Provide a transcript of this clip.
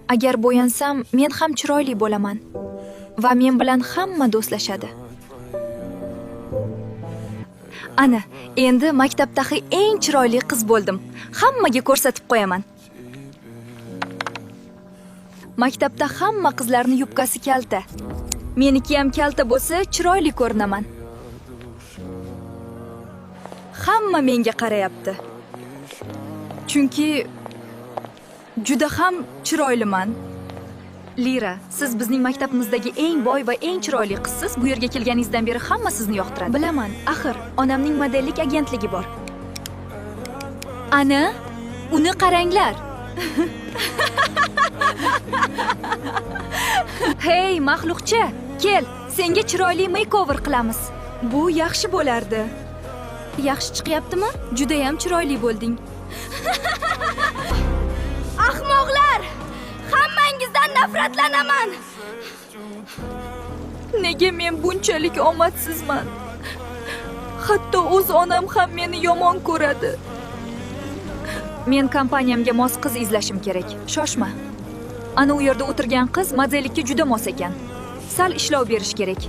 Agar bo'yansam, men ham chiroyli bo'laman va men bilan hamma do'stlashadi. Ana, endi maktabdagi eng chiroyli qiz bo'ldim. Hammaga ko'rsatib qo'yaman. Maktabda hamma qizlarning yubkasi kalta. Meniki ham kalta bo'lsa, chiroyli ko'rinaman. Hamma menga qarayapti. Chunki juda ham chiroyliman. Lira, siz bizning maktabimizdagi eng boy va eng chiroyli qizsiz. Bu yerga kelganingizdan beri hamma sizni yoqtiradi. Bilaman, axir onamning modellik agentligi bor. Ana, uni qaranglar. Hey, maxluqcha, kel, senga chiroyli makeover qilamiz. Bu yaxshi bo'lardi. Yaxshi chiqyaptimi? Juda ham chiroyli bo'lding. Ahmoqlar! Hammangizdan nafratlanaman. Nega men bunchalik omadsizman? Hatto o'z onam ham meni yomon ko'radi. Men kompaniyamga mos qiz izlashim kerak. Shoshma. Ana u yerda o'tirgan qiz modellikka juda mos ekan. Sal ishlov berish kerak.